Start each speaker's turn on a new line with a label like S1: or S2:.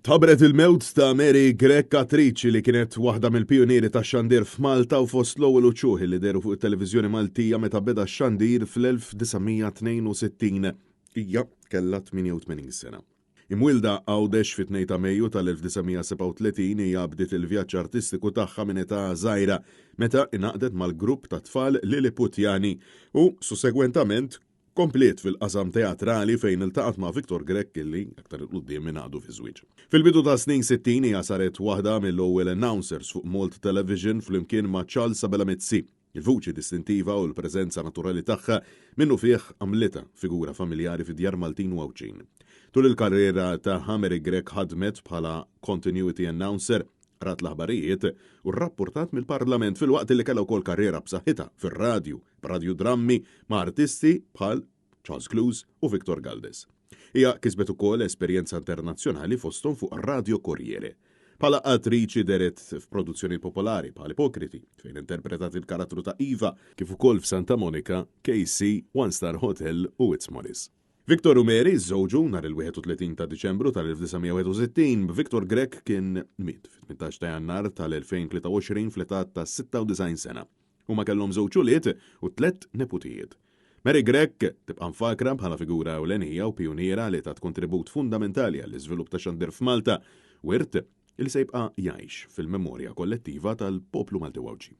S1: Tħabbret il-mewt ta' Mary Grech, attriċi li kienet waħda mill-pijunieri tax-xandir f'Malta u fost l-ewwel uċuħ li dehru fuq it-televiżjoni Maltija meta beda x-xandir fl-1962. Hija kellha 88 sena. Imwielda Għawdex fit-2 ta' Mejju tal-1937 hija bdiet il-vjaġġ artistiku tagħha minn età żgħira meta ingħaqdet mal-grupp tat-tfal Lilliputjani u sussegwentament Kompliet fil-qasam teatrali fejn iltaqgħet ma' Victor Grech li, aktar 'il quddiem, ingħaqdu fi żwieġ. Fil-bidu tas-snin 60 hija saret waħda mill-ewwel announcers fuq Malta Television flimkien ma' Charles Abela Mizzi. Il-vuċi distintiva u l-preżenza naturali tagħha minnufih għamlitha figura familjari fid-djar Maltin u Għawdxin. Tul il-karriera tagħha Mary Grech ħadmet bħala continuity announcer, Qrat l-aħbarijiet u rrappurtat mill-Parlament filwaqt li kellha wkoll karriera b'saħħitha fir-radju, b'radjudrammi ma' artisti bħal Charles Clews u Victor Galdes. Hija kisbet ukoll esperjenza internazzjonali fosthom fuq Radio Corriere. Bħala attriċi dehret f'produzzjonijiet popolari bħal Ipokriti, fejn interpretat il-karattru ta' Iva, kif ukoll f'Santa Monica, KC, One Star Hotel u It's Morris. Victor u Mary żżewġu nhar il-31 ta' Diċembru tal-1961, b'Victor Grech kien miet fit-18 ta' Jannar tal-2023 fl-età ta' 96 sena. Huma kellhom żewġ ulied u tlett neputijiet. Mary Grech tibqa' mfakra bħala figura ewlenija u pijuniera li tat kontribut fundamentali għall-iżvilupp tax-xandir f'Malta, wirt li se jibqa' jgħix fil-memorja kollettiva tal-poplu Malti u Għawdxi.